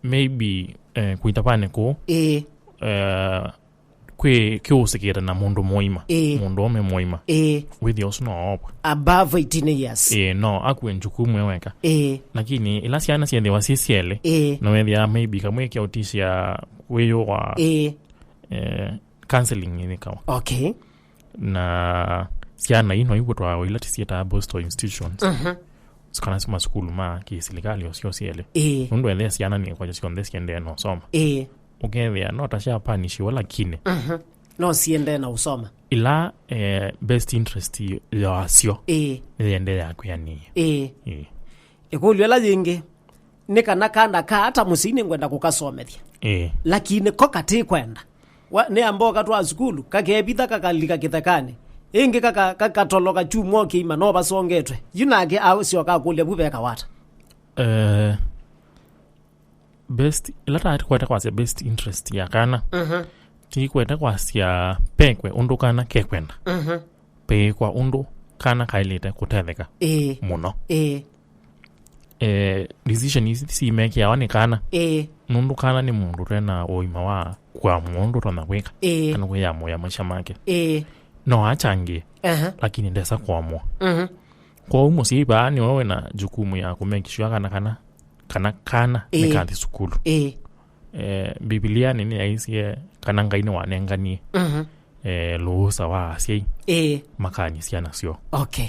maybe, eh, kũita vane kũũ, ĩĩ, eh, kwĩ kĩũsĩkĩte na mũndũ mũima, ĩĩ, mũndũ ũme mũima. Ĩĩ. Wĩthĩa ũsu no oopwa. Above eighteen years. Ĩĩ, no akue njukumu e weka. Ĩĩ. Lakini ila syana syethĩwa syĩ syelĩ, ĩĩ, no wethĩa maybe kamwe kyaũtisya wĩyũ wa, ĩĩ, eh, counseling ĩnĩkawa. Okay. Na syana ino ikwĩtwa ila tĩsyĩtaa Boston institutions. Mhm. Kana masukulu ma kĩsilikalĩ o syo syelĩ. Ĩĩ. Nũndũ ethĩa syana nĩ kwaja syonthe siendee na ũsoma. Ĩĩ. Ũkethĩa no ta sya panishiwa lakini, mhm, no siendee na ũsoma. Ila, eh, best interest yasyo, ĩĩ, nĩyendeea kwĩanĩĩa. Ĩĩ. Ĩĩ. Ĩkũlyo ĩla yĩngĩ, nĩ kana kana kaa ta mũsyai nĩngwenda kũkasomethya. Ĩĩ. Lakini ko katĩkwenda. Wa, nĩ amba ũkatwaa sukulu, kakevitha kakalika kĩthekanĩ. Ĩngĩ kaka-, kakatoloka kyumwa kĩima no vasongetwe. Yu nake asyoka akũlya vu veka wata. Eh, best, ĩla ta kwete kwasya best interest ya kana. Mhm. Ti kwete kwasya pekwe ũndũ kana kekwenda. Mhm. Pekwa ũndũ kana kaĩlĩte kũtetheka, ĩĩ, mũno. Ĩĩ. Eh, decision ici simekĩawa nĩ kana. Ĩĩ. Nũndũ kana nĩ mũndũ ũte na ũima wa kũamũa ũndũ ũtonya kwĩka, ĩĩ, kana kwĩyamũĩa maisha make. Ĩĩ. No achangĩe, aha, lakini ndesa kũamũa. Mhm. Kwoou mũsyai vaa nĩwe wĩna jukumu ya kũmake sure kana, kana, kana, kana, ĩĩ, nĩkathi sukulu. Ĩĩ. Eh, Mbivilianĩ nĩyaisye kana Ngai nĩwanenganie, mhm, eh, lũũsa wa asyai Ĩĩ. Makany'e syana syoo. Okay.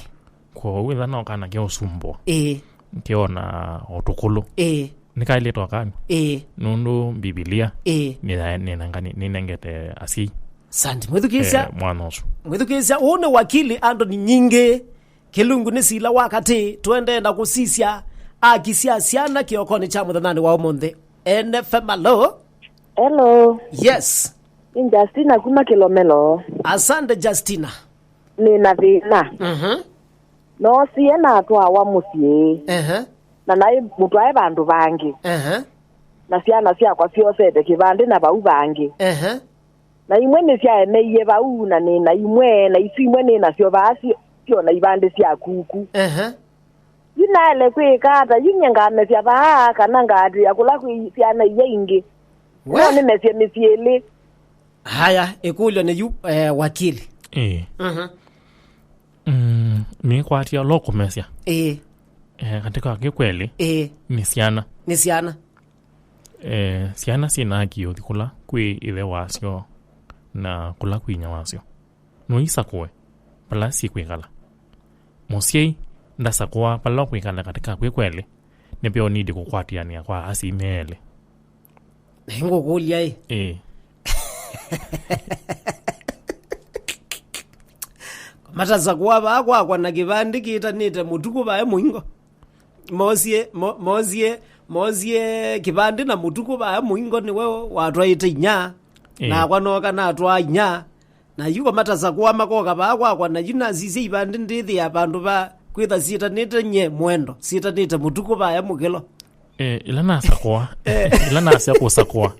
Kwoou ĩla no kana ke ũsumbwa. Ĩĩ. Keona o tũkũlũ. Ĩĩ. Nĩkaĩlĩte o kanyu. Ĩĩ. Nũndũ Mbivilia Ĩĩ. nĩya- nĩnengani- nĩnengete asyai Sandi. Mwĩthukĩĩsya. Eh, mwana ũsu. Mwĩthukĩĩsya, ũũ nĩ wakili Anthony Nyingĩ. Kĩlungu nĩ sila wa katĩ, tũendee na kũsisya aki sya syana kĩokonĩ kya mũthenyanĩ wa ũmũnthĩ. N F M, alo? Hello. Yes. Nĩ Justina kuma Kĩlomelo. Asante, Justina. Nĩ na thĩna. Mhm. Noosie natwawa mũsyĩ. Ehe. Na naĩ mũtwae vandũ vangĩ. Ehe. Na syana syakwa syosete kĩvandĩ na vau vangĩ. Ehe. Na imwe nĩsyaemeie vau, na nĩ na imwe, na isu imwe nĩ nasyo vaa syo, syo na ivandĩ sya kuku. Ehe. Yu naĩle kwĩka ata? Yu nyie ngamesya vaa, kana ngaatĩĩa kũla kwĩ syana iya ingĩ? We? No nĩmesye mĩsyĩ ĩlĩ. Haya, ĩkũlyo nĩ yu, eh, wakili. Ĩĩ. Mhm. Mm, nĩkwatya ũla ũkũmesya. Ĩĩ. Eh, katika kĩkweli, Ĩĩ. Nĩ syana. Nĩ syana. Eh, syana syĩ na haki ya ũthi kũla kwĩ ĩthe wasyo na kũla kwĩ inya wasyo. No isakũe vala syĩkwĩkala. Mũsyai ndasakũa vala ũkwĩkala katika kwĩ kwelĩ, nĩ ve ũnidi kũkwatĩanĩa kwa asyai me elĩ. Ngũkũlya ĩ. Ĩĩ. Matasakũa vaa kwakwa na kĩvandĩ kĩtanĩte mũtukũ vae mũingo. Mosie, mo-, mosie, mosie kĩvandĩ na mũtukũ vaa mũingo nĩwe watwaĩte inya. Ĩĩ. Nakwa nooka natwaa inya. Na yu ko matasakũa makoka vaa kwakwa, na yu nasisya ivandĩ ndĩthĩa vandũ va kwĩtha syĩtanĩte nye mwendo, syĩtanĩte mũtukũ vaya mũkĩlo. Eh, ila nasakũa, Eh. Ila nasya kũsakũa,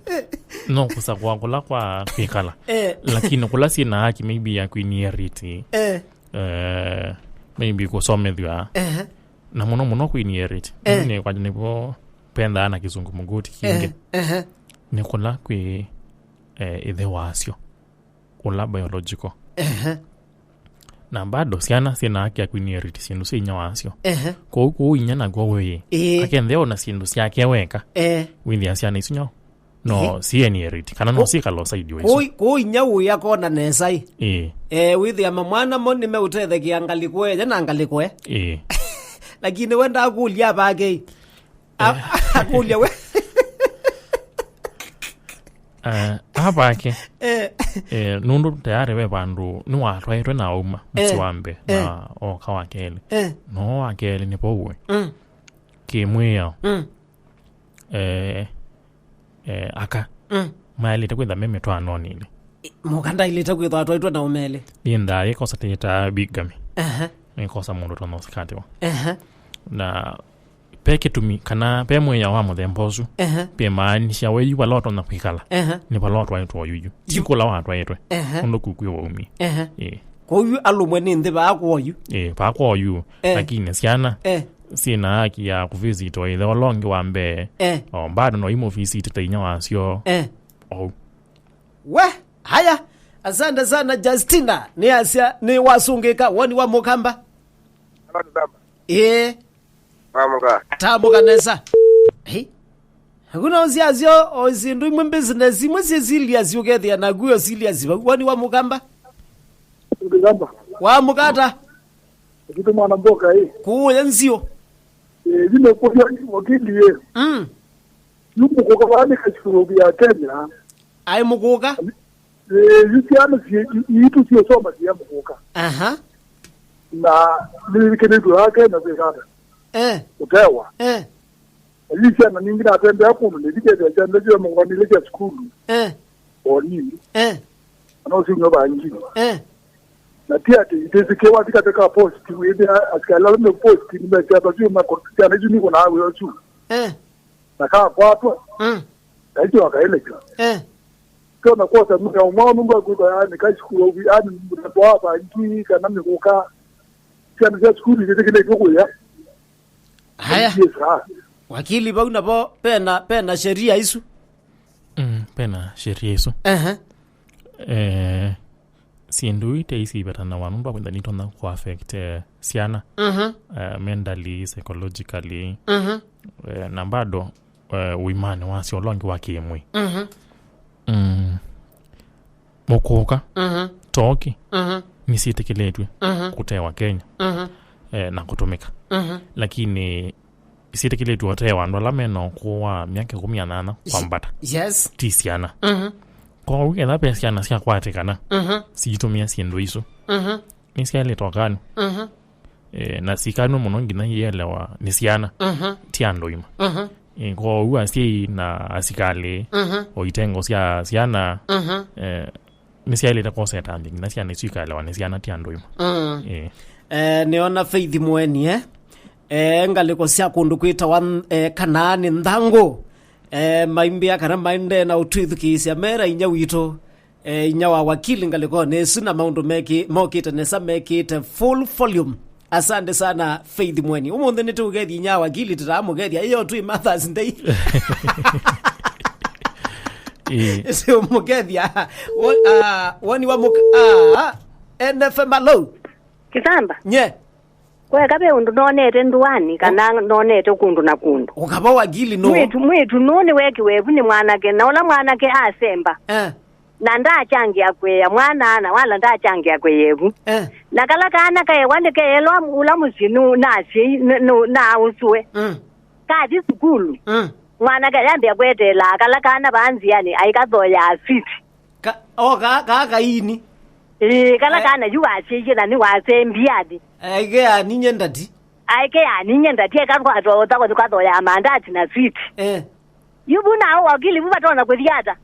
no kũsakũa kũla kwa kwĩkala. Eh. Lakini kũla syĩ na haki maybe ya kwĩnĩarĩti, Eh. Eh, maybe kũsomethw'a, Eh. Na mũno mũno kwĩnĩarĩti. Eh. Nĩ kwa nĩvo pendaa na kĩsũngũ mũngũti kĩngĩ. Eh. Eh. Nĩ kũla kwĩ, eh, ĩthe wasyo. Ũla biological. Ehe. Na bado syana syĩ na haki ya kwĩnĩarĩti syĩndũ sya inya wasyo. Ehe. Kwoou, kwoou inya nakw'o wĩĩ. Ĩĩ. Akenthe ona syĩndũ syake weka. Eh. Wĩthĩa syana isu nyo. No, Ĩĩ. Syĩnĩarĩti. Kana no Kũ-, syĩkala ũsaidi wa isu. Kũu, kũu inya ũya kona nesa ĩ. Ĩĩ. Eh, wĩthĩa mamwana mo nĩmeũtethekia ngalĩko eye na ngalĩko e. Ĩĩ. Lakini we ndakũlya vake ĩ. A-, Eh. Akũlya we. Eh, avake. Eh. Eh, nũndũ tayarĩ ve vandũ nĩwatwaĩtwe na auma mũsyĩ Eh. Wa mbee Eh. Na oka wa kelĩ. Eh. No wa kelĩ nĩ vau we. Mm. Kĩmwĩao. Mm. Eh, eh, aka. Mm. Maĩlĩte kwĩtha me mĩtwaanonĩ. Mũka ndaĩlĩte kwĩthwa atwaĩtwe na ũmelĩ. Nĩ ndaa yĩkosa tĩtaa bigamy. Aha. Nĩkosa mũndũ tonya ũsikatĩwa. Aha. Na pe kĩtumi kana pe mwĩao wa mũthemba ũsu, Ehe. Pĩmaanisya we yu vala ũtonya kwĩkala, Ehe. Nĩ vala ũtwaĩtwe oyuyu. Ti kũla watwaĩtwe. Ehe. Ũndũ kukwĩ waumie. Ehe. Ĩĩ. Kwoou alũmwe nĩ nthĩ vaa kwoyu. Ĩĩ, vaa kwoyu. Eh. Lakini syana Eh. Syĩ na haki ya kũvisitwa ĩthe ũla ũngĩ wa mbee. Eh. O bado no imũvisiti ta inya wasyo. Eh. Ou. We, haya. Asante sana Justina. Nĩ asya nĩ wasũngĩka woni wa mũkamba. Ĩĩ. Amũka. Tamũka nesa. Hey. Hakuna usiasyo o sindu imwe business imwe si serious ukethia na kuyo serious. Wani wa mukamba? Mukamba. Wa mukata. Kitu mwana mboka hii. Kuya nzio. Eh, zime kwa wakili ye. Mm. Yuko kwa wani kashuru ya Kenya. Ai mukuka? Eh, yu syana si itu sio soma sia mukuka. Aha. Na nilikenetwe yake na kwikata. Eh. Utewa. Eh. Yu syana ningi natembea kũndũ nĩthikethya syana sya mũngwanile sya sukulu. Eh. O nini. Eh. Ana usinywa bangi. Eh. Na pia ati itisikiwa katika post wĩthĩa asikali ala me post nĩmesya syana isu niko na wĩo su. Eh. Na kakwatwa. Mm. Kaityo akaelekya. Eh. Kona kwosa mwana mwa nungu akwĩka yani kaisukulu yani mtoto wa bangi kana mikuka. Syana sya sukulu nĩtĩkĩlĩtwe kũya. Haya. Yes, ah. Wakili vau navo pena, pena sheria isu. Mm, pena sheria isu. Ehe. Eh, syĩndũ ite isi ivetanawa nũndũ wa kwĩtha nitonya kũ affect, eh, syana. Mhm. Eh, mentally, psychologically. Mhm. Eh, na bado, eh, ũimanĩ wasyo ũla ũngĩ wa kĩmwĩ. Mhm. Mm. Mũkũka. Mhm. Toki Mhm. nĩsyĩtĩkĩlĩtw'e Mhm. kũtewa Kenya Mhm. eh, na kũtũmĩka. Mhm. Lakini syĩtĩkĩlĩtw'e ũtewa andũ ala mena ũkũũ wa myaka ĩkũmi na nyanya kwambata. Yes. Ti syana. Mhm. Kwoou ethĩwa ve syana syakwatĩkana Mhm. siitũmĩa syĩndũ isu, Mhm. nĩsyaĩlĩte ũkanw'a. Mhm. Eh, na sikanw'a mũno nginya ielewa nĩ syana, Mhm. ti andũ ima. Mhm. Eh, kwoou asyai na asikalĩ, Mhm. o itengo sya syana, Mhm. eh, nĩsyaĩlĩte kwosa ĩtambya nginya syana isu ikaelewa nĩ syana, ti andũ ima. Mm. Eh. Eh, nĩona Faith Mweni, eh? Eh, ngalĩko sya kũndũ kwĩtawa, eh, Kanaani Nthangũ. Eh, maimbĩa kana maendee na ũtwĩthukĩĩsya mera inya witũ. Eh, inya wa wakili ngalĩkonĩ ĩsu na maũndũ mekĩ-, mokĩte nesa mekĩte full volume. Asante sana Faith Mweni. Ũmũnthĩ nĩtũũkethya inya wa wakili, tũtaamũkethya. Ĩyo twĩ Mother's Day. Ĩĩ. Tũmũkethya. Wo-, ah, woni wa mũka-, ah, N F M, hello. Kisamba. Nye. Kweka ve ũndũ nonete ndũanĩ, kana nonete kũndũ na kũndũ. Ũkava wakili no. Mwĩtu, mwĩtu nũũ nĩwekiwe vu nĩ mwanake, na ũla mwanake asemba. Eh. Na ndakyangĩa kwĩa mwana, na wala ndakyangĩa kwĩa ĩvu. Eh. Na kala kana kaewa nĩkeelwa ũla mũsyĩ nũ nasyai, nũ-, nũ-, naaũsũe. Mm. Kathi sukulu. Mm. Mwanake ayambĩa kweteelaa kala kana vaa nzĩanĩ, aikathoyaa switi. Ka, o, ka, ka kaini. Ĩĩ, kala Eh. kana yu wasyaie na nĩwasembie athi. Aike aninye ndati. Aike aninye ndati, eka kwatwa ũtako nĩkathoyaa mandati na switi. Eh. Yu vu nao wakili vu vatona kũthi ata?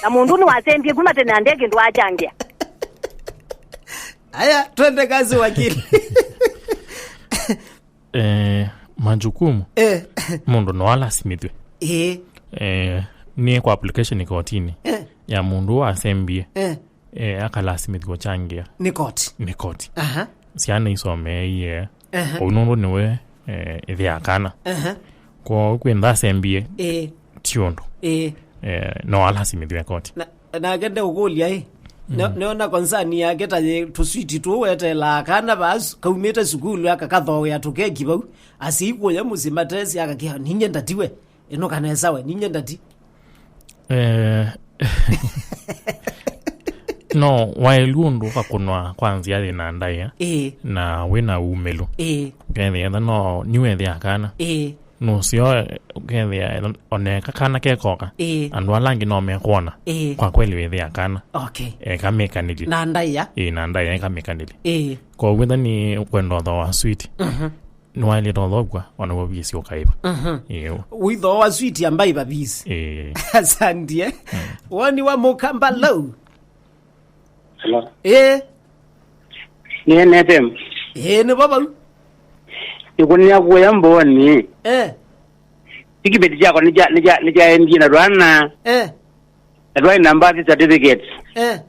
Na mũndũ nĩwasembie kuma tene na nde kĩndũ akyangĩa. Aya, twende kazi wakili. Eh, majukumu. Eh. Mũndũ no alasimithwe. Eh. Eh, nĩ kwa application ikotinĩ Eh. ya mũndũ ũũ asembie. Eh. Eh, akalasimithwa changia. Nĩ koti. Nĩ koti. Aha. Syana isomeeie. Aha. Ũu nũndũ nĩwe, eh, ĩthe ya kana. Aha. Kwoou kwĩ nthasembie Eh. ti ũndũ. Eh. Eh, no alasimithwe koti. Na, nake ndeũkũlya ĩ. No, Mm. nĩona concern yake ta yĩ tũswiti tũũ weteelaa kana vaa su-, kaumĩte sukulu akakathoea tũkeki vau. Asyai kũya mũsyĩ matesi akakĩa, "Ninye ndatiwe. Ĩnũka nesa we, ninye ndati." Eh, no, waĩlu ũndũ ũkakũnwa kwa nzĩa yĩ na ndaĩa, Ĩĩ. na wĩ na umĩlu. Ĩĩ. Ũkethĩa etha no niwethĩa kana. Ĩĩ. Nũseo, ũkethĩa etha oneka kana kekoka. Ĩĩ. Andũ ala angĩ no mekwona. Ĩĩ. Kwa kweli wethĩa kana. Okay. Eka mĩkanĩlye. Na ndaĩa. Ĩĩ, na ndaĩa eka mĩkanĩlye. Ĩĩ. Kwoou etha nĩ kwenda ũthooa switi. Mhm. Nĩwaĩlĩte ũthokw'a, ona wovisi ũkaĩva. Mhm. Ĩĩ. Wĩthooa switi ambai vavisi. Ĩĩ. Asante, eh? Mm. Woni wa mũkamba low. Hello. Ĩĩ. Nĩ N F M. Ĩĩ, nĩ vavau. Nĩkũnĩa kuoya mboni. Eh. Tikibeti kyakwa nĩkya-, nĩkya-, nĩkyaendie na twana. Eh. Na twaĩ na birth certificate. Eh.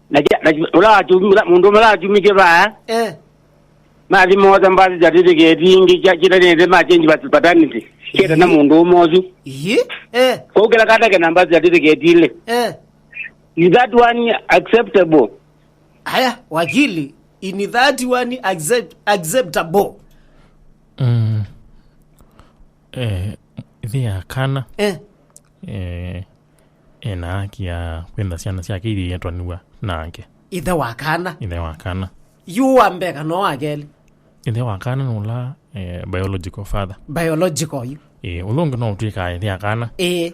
Na kya-, na kya-, ũla watu-, ũla, mũndũ ũmwe ũla watumĩkie vaa, Eh. mathi mosa birth certificate ingĩ kya-, kĩtanĩte ma change pat-, paternity. Kĩta na Ĩĩ. mũndũ ũmwe ũsu. Ĩĩ. Eh. Kũu kĩla katake na birth certificate ile. Eh. Is that one acceptable? Aya, wakili, in that one accept-, acceptable? Mm. Eh, ĩthe ya kana. Eh. Eh, ena haki ya kwenda syana syake ithi yetwanĩw'a nake. Ĩthe wa kana. Ĩthe wa kana. Yu wa mbee kana wa kelĩ? Ĩthe wa kana nĩ ũla, eh, biological father. Biological yu. Eh, ũla ũngĩ no ũtwĩkaa ĩthe ya kana. Eh.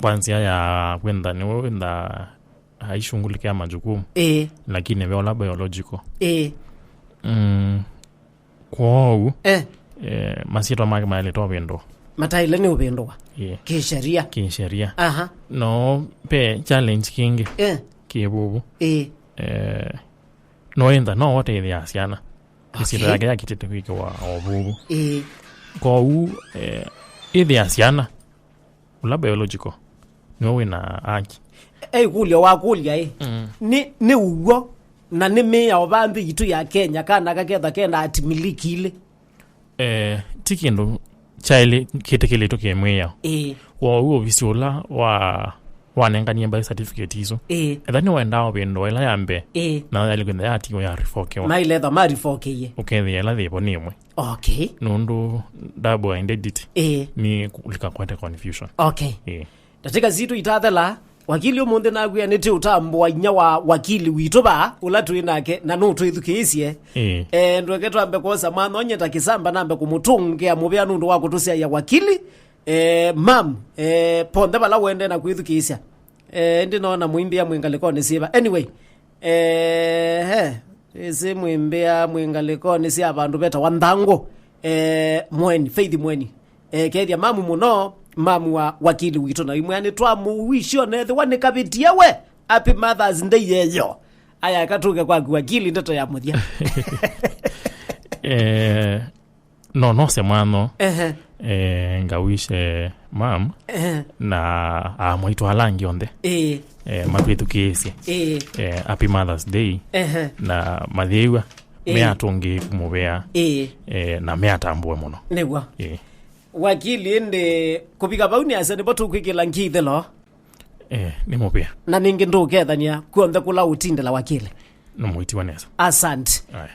Kwa nzĩa ya kwenda nĩwe wenda aishughulikia majukumu. Eh. Lakini ve ũla biological. Eh. Mm. Kwoou, Eh. eh, masyĩtwa make maĩlĩte ũvĩndũa. Mataĩle nĩ ũvĩndũa. Yeah. Kĩsheria. Kĩsheria. Aha. No, ve challenge kĩngĩ Eh. kĩ vuvu. Eh. Eh, no ĩntha, no ũteithĩa syana. Okay. Ĩsyĩtwa yake yakĩtĩte kwĩkĩwa o vuvu. Eh. Kwoou, eh, ĩthĩa syana, ũla biological nĩwe wĩ na haki. Eikũlyo wakũlya ĩ, Mm. nĩ, nĩ ũw'o na nĩ mĩao vaa nthĩ yitũ ya Kenya, kana kaketha kena atimiliki ilĩ? Eh, ti kĩndũ kyaĩlĩ kĩtĩkĩlĩtwe kĩmwĩao. Ĩĩ. Kwoou ovisi ũla wa, wanenganie birth certificate isu, Ĩĩ. etha nĩwendaa ũvĩndũa ĩla ya mbee, Ĩĩ. na yaĩlĩ kwĩtha yatiwa ya revokewa. Mailetha ma revokeie. Ũkethĩa ĩla yĩvo nĩ ĩmwe. Okay. Nũndũ double identity Ĩĩ. nĩ kũlika kwete confusion. Okay. Ĩĩ. Ndatĩka sitũ itathela, Wakili ũmũnthĩ nakwĩa nĩtĩ ũtambũa inya wa wakili witũ vaa, ũla twĩ nake, na nũtwĩthukĩĩsye. Ĩĩ. Eh, ndweke twambe kwosa mwanonye ta kĩsamba nambe kũmũtũngĩa mũvea nũndũ wa kũtũsyaĩa wakili. Eh, mam, eh, ponthe vala wende na kwĩthukĩĩsya. Eh, ĩndĩ noona mũimbĩa mwĩ ngalĩkonĩ syĩva. Anyway, eh, he, ĩsĩ mwĩmbĩa mwĩ ngalĩkonĩ sya vandũ vetawa Nthangũ. Eh, Mweni, Faith Mweni. Eh, kethya mamu mũno, mamu wa wakili witũ, na imwe nĩ twamũwisyo nethĩwa nĩkavĩtie we. Happy Mother's Day yeyo. Aya, katũke kwaku wakili, ndeto ya mũthya. Eh, no nose mwano. Ehe. Eh, ngawishe mam, ehe, na amwaitũ ala angĩ onthe. Ĩĩ. Eh, matwĩthukĩĩsye. Ĩĩ. Eh, happy Mother's Day. Ehe. Na mathĩĩw'a, ĩĩ, meatũngĩĩku mũvea. Ĩĩ. Eh, na meatambũe mũno. Nĩw'o. Ĩĩ. Wakili, ĩndĩ kũvika vau nĩ asa nĩvo tũkwĩkĩla ngithĩlo. Eh, nĩ mũvea. Na ningĩ ndũkethania kw'onthe kũla ũtindĩla wakili. Nĩ mũitiwa nesa. Asante. Aya.